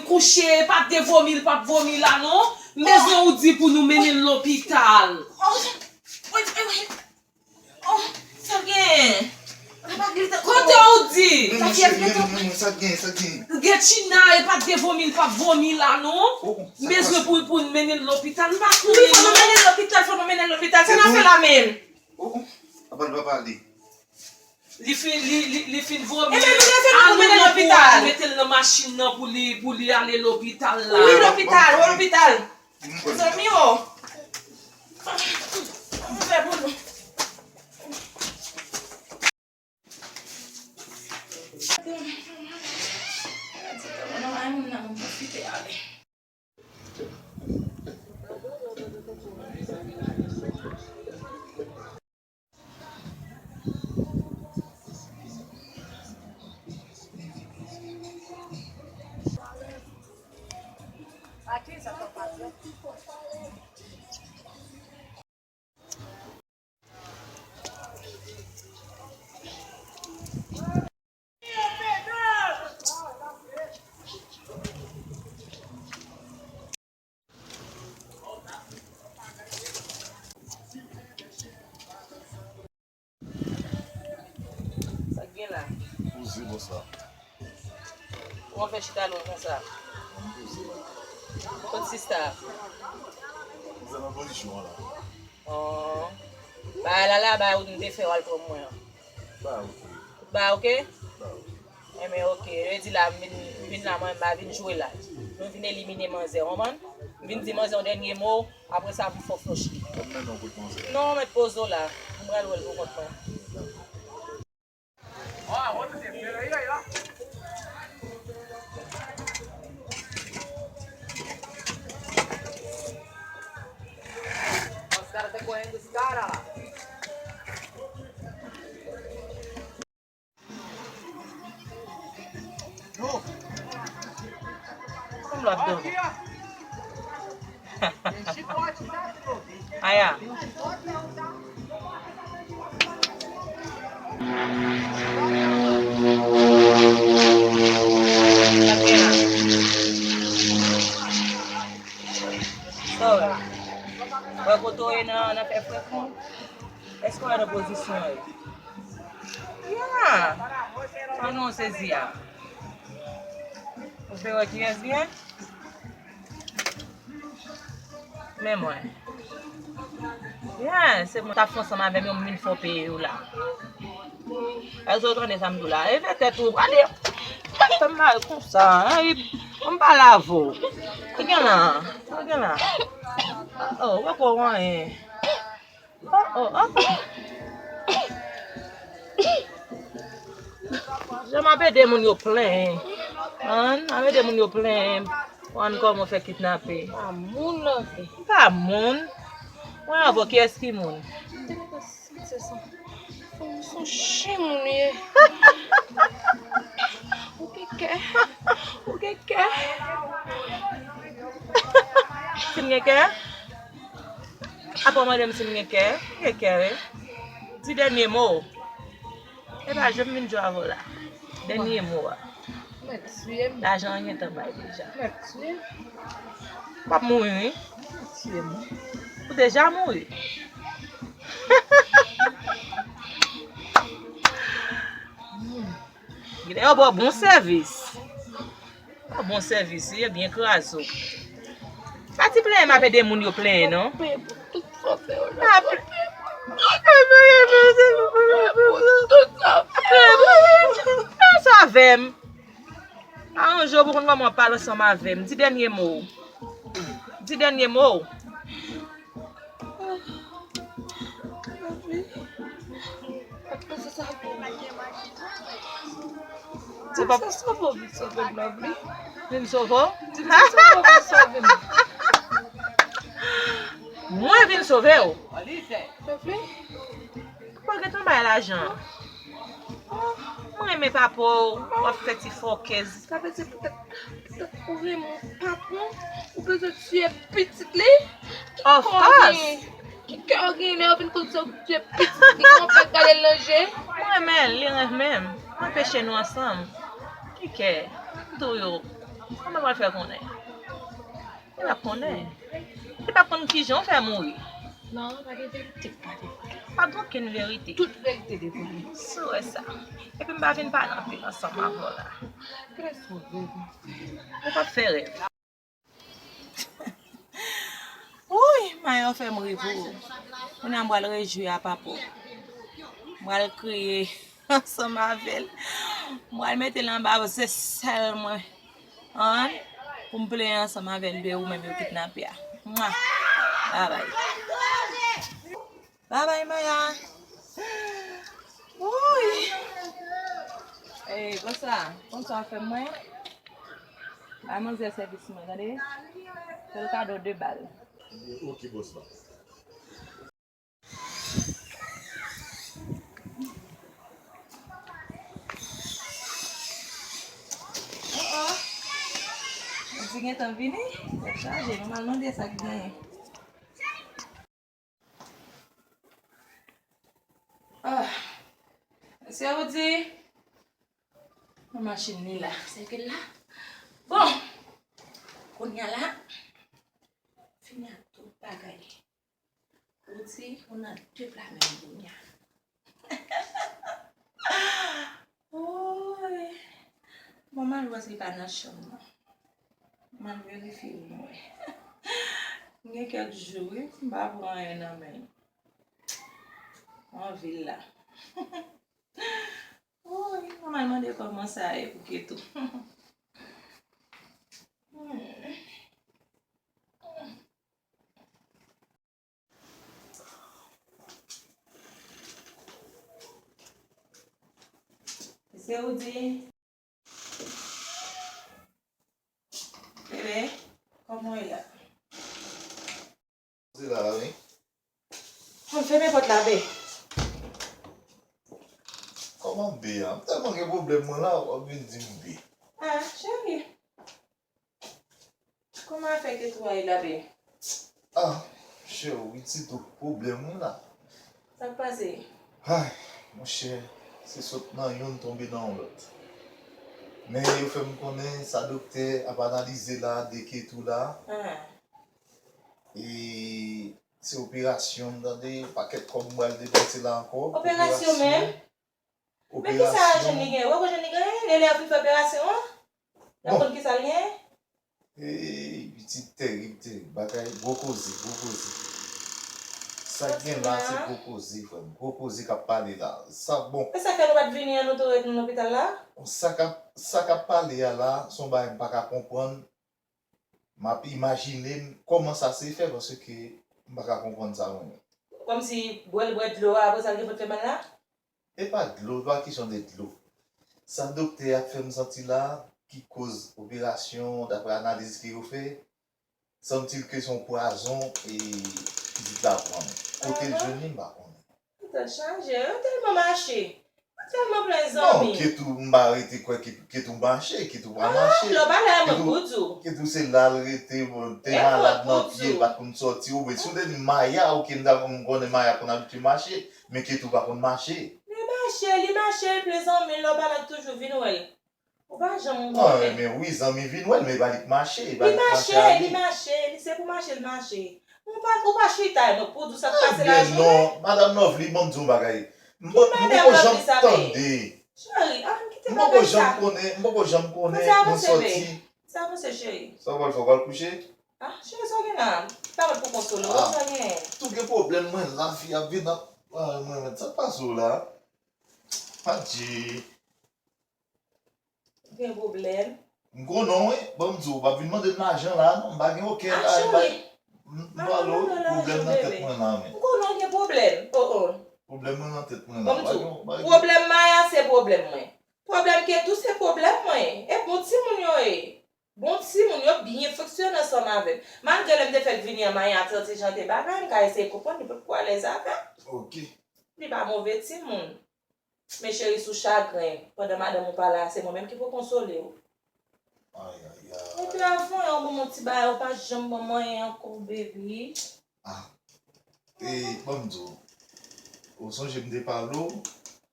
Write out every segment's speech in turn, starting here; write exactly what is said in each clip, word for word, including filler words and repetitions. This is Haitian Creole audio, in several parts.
Kouche, pa t de vomi, l p ap vomi la non. M bezwen ou di pou nou mennen l lopital. Oh, oh, oh, oh, oh, sa gen? Kote ou di? Sa fyèv gen tou. Sa gen, sa gen. Gen China, e pa t de vomi, l p ap vomi la non. M bezwen pou, pou n mennen l lopital, m pa konnen non. Wi, fò nou mennen l lopital, fò nou mennen l lopital. Sa n ap fè la menm? Oh, oh, apa l pa pale? Li fin, li, li, li fin vomi. Ebyen, nou leve nou pou mennen l lopital. Al mete l nan machin nan pou li, pou li ale lopital la. Wi, lopital, wi, lopital. Mezanmi o. Kòman fè pou nou? Ay, moun nan, mwen pwofite ale. Sa k gen la? Poze konsa. Ou fè chita long konsa. Kot sista a? Li nan pozisyon an la. Oh. Bagay la la, bagay ou te fè w al pran mwen an. Ba oke. Ba oke? Ba oke. Enben oke. Yo di la, m vin, m vin la, mwen, m pa vin jwe la. Nou vin elimine manzè, w konprann? M vin di manzè yon dènye mo, apre sa, pou fò fòch li. Kòm nan non kout manzè. Non, mèt poze w la. M pral wè l pou kont mwen. Os caras están cogiendo escala. Kòm l ap dòmi. Aya. Sa gen la? Sa w wè? Wè kote w ye nan, nan fè frèt moun? Èske w wè nan pozisyon w ye? Ya! Sa nou sezi a? Ou vle wè kiyès gen? Men mwen. Ya, se mwen t ap fè ansanm avè m, yo m vin fè w peye yo la. Èske w tande sa m di w la? Leve tèt ou, ale. Fè m mal konsa, hein? Ban m pale avè w. Ki gen la? Ki gen la? Oh, oh, wè kò w anyen. Oh, oh, oh. Jan m ap ede moun yo plenyen. An, m ap ede moun yo plenyen. Pou ann kòman fè kidnape. Pa moun nan vre. Pa moun. Mwen avè w, kiyès ki moun? Se sa. Ou se yon chen moun ou ye. Ou gen kè. Ou gen kè. Si m gen kè? Apa w mande m si m gen kè? M gen kè, wi. Di dènye mo w. E pa jan m vin jwe avè w la. Dènye mo a. Mèt tiye m. Lajan an gentan bay deja. Mèt tiye m. W ap mouri, wi. Mèt tiye m. Ou deja mouri. Gade yo ba w bon sèvis. Ba w bon sèvis, wi, yo byen kraze w. Pa ti plenyen m ap ede moun yo plenyen, non. Mwen peye pou tout sa w fè yo la. Pa pl- Mwen peye pou tout sa w fè yo. Pale sa avè m. Aranje w pou konn kòman w pale ansanm avè m. Di dènye mo w. Di dènye mo w. Ti pap. Sa sove w, vin sove m, love li. Vin sove w? Ti pap, sa sove w, vin sove m. Mwen vin sove w. Love li. Ou pa gentan bay lajan. Mwen renmen papa w, w ap fè ti fòkèz. Sa vle di poutèt, poutèt ou renmen yon patwon, ou bezwen tiye pitit li? Of course. Ki kè w genyen lè yo vin konn se ou ki tiye pitit li, kòman w fè gade l nan je? Mwen renmen l, li renmen m. Mwen peche nou ansanm. Ki kè? Tou yo. Kòman l pral fè konnen? Li p ap konnen. Li p ap konn kijan w fè mouri. Non, pa gen verite, pa gen verite. Pa gen okenn verite. Tout verite devwale. Si w wè sa. Epi m pa vin pale anpil ansanm avè w la. Kilès ou vle? Ou p ap fè rèv. Wouy, Maya fè m ri pou ou. Kounye a m pral rejwi a papa w. M pral kriye ansanm avè l. M pral mete l anba zesèl mwen. An, pou m plenyen ansanm avè l de ou menm yo kidnape a. Mwa. Babay. Babay, Maya. Wouy. Ey, bòs la, konn sa w fè mwen? Bay manzè sèvis mwen, tande? Fè l kado de bal. Ok, bòs la. Oh, oh. Ou di gentan vini? Tèt chaje, nou al mande sa k genyen. Ah, mesye Roody, nan machin li la, sèke l la. Bon, kounye a la, fini ak tout bagay. Roody, ou nan de pla menm kounye a. Woy. Bon, m al wè si l pa nan chanm nan. M al verifye pou m wè. M gen kèk jou, wi, m pa pran anyen nan men l. Anvi l la. Woy, m al mande kòman sa ye pou Ketou. Hmm. Mesye Roody. Bebe, kòman w ye la? Se la, wi. Konn fèmen pòt la, be. Kòman be a? M tèlman gen pwoblèm mwen la, w ap vin di m be. Ah, cheri. Kòman afè Ketou a ye la, be? Ah, cheri, wi, ti tou pwoblèm wi la. Sa k pase? Ay, monchè, se sot nan youn tonbe nan yon lòt. Men yo fè m konnen sa doktè ap analize la de Ketou la. Ah. E se operasyon, m tande, pakèt kòb m pral depanse la ankò. Operasyon menm? Men kisa jenn li genyen? Ou wè jan li genyen? Lè, lè yo fin fè operasyon an, y ap konn kisa l genyen? Ey, pitit tèrib, tèrib. Bagay, gwo koze, gwo koze. Sa k gen la, se gwo koze, frè m. Gwo koze k ap pale la. Sa, bon. E sa k fè nou pa t vini an, nou te ret nan lopital la? Sa k ap, sa k ap pale a la, se yon bagay m pa ka konprann. M ap imajine m kòman sa se fè, paske m pa ka konprann sa mwen menm. Kòmsi bwè l bwè dlo a, apre sa l gen pou l fè mal la? E pa dlo, pa kesyon de dlo. Sa doktè a fè m santi la, ki koz operasyon, daprè analiz ke yo fè, santi l ke se yon pwazon e pitit la pran. Kote l jwenn li, m pa konnen. Tèt chaje, yo tèlman mache. Yo tèlman plen zanmi. Non, Ketou, m pa rete kwè Ketou, Ketou mache, Ketou pa mache. Ah, lè w pale a mwen pou di w. Ketou se la l rete, bon, te malad nan pye, l pa t konn sòti. Oubyen si w te di m Maya, oke, m ta konn, m konnen Maya konn abitye mache, men Ketou pa konn mache. Li mache, li mache, li plen zanmi, lè w pale a toujou vin wè l. Ou pa janm wè. Ah, men wi, zanmi vin wè l, men e pa li k mache, e pa li k mache, li mache, li se pou mache, l mache. Ou pa, ou pa chita, non, pou di w sa k pase lajounen. Non, madanm Lovely, ban m di w yon bagay. M poko janm tande. Cheri, ann kite bagay sa. M poko janm konnen, m poko janm konnen moun sòti. Sa avanse, cheri. Sa w pral fè, w pral kouche? Ah, cheri, sa w gen la? Pa mèt pou konsole w, sa w gen? Tou gen pwoblèm mwen, lavi ap vin ap, ah, mwen, mwen, sa k pase w la? Adje. Ou gen pwoblèm? M konnen w, wi. Ban m di w, w ap vin mande m lajan la, non, m pa gen okenn lajan. M pale w, pwoblèm nan tèt mwen la, men. M konnen w gen pwoblèm. Oh, oh. Pwoblèm mwen nan tèt mwen la. Ban m di w, pwoblèm Maya se pwoblèm mwen. Pwoblèm Ketou se pwoblèm mwen. E bon timoun yo ye. Bon timoun yo byen fonksyone ansanm avè m. Malgre lè m te fè l vini an, Maya te entèlijante bagay, m ka eseye konprann li potko alèz avè m. Ok. Li pa move timoun. Men cheri, si w chagren, pandan madanm ou pa la, se mwen menm ki pou konsole w. Ay, ay, ay. Epi avan, yon bon, yon ti bagay, ou pa janm ban m anyen ankò, baby. Ah. E, ban m di w, ou sonje m te pale w?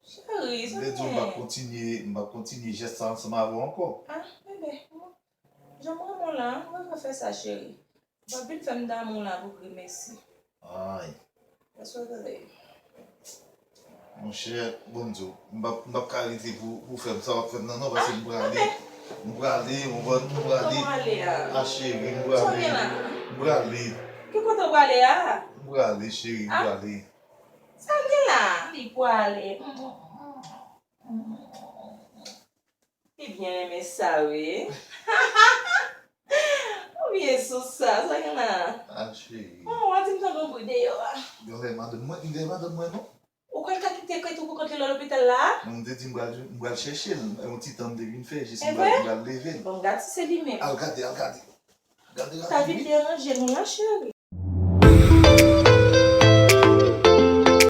Cheri, sa w gen? M te di w m p ap kontinye, m p ap kontinye jès sa ansanm avè w ankò. Ah, bebe, bon. Jan m renmen w la, mwen pa fè sa, cheri. Ou pa vin fè m damou la pou grimesi. Ay. That's what it is. Monchè, bon, m di w, m p ap, m p ap ka rete pou, pou fè m sa w ap fè m nan, non, paske m prale. M prale, m konprann, m prale. Kote w prale a? A, cheri, m prale. Sa w gen la? M prale. Ki kote w prale a? M prale, cheri, m prale. Sa w gen la? Li prale. Li byen renmen sa, wi. Ou byen sou sa, sa gen la? A, cheri. Oh, w a di m tankou bri deyò a. Yon lè madanm mwen, yon lè madanm mwen, non. Ou kwè l ka kite kay tou pou kont li lò lopital la? Non, m te di m pral, m pral chèche l. Yon ti tan m te vin fè, jis m pral, m pral leve l. Bon, gad si se li menm. Al gade, al gade. Gade rapid, wi. Ou ta vin deranje nou la, cheri.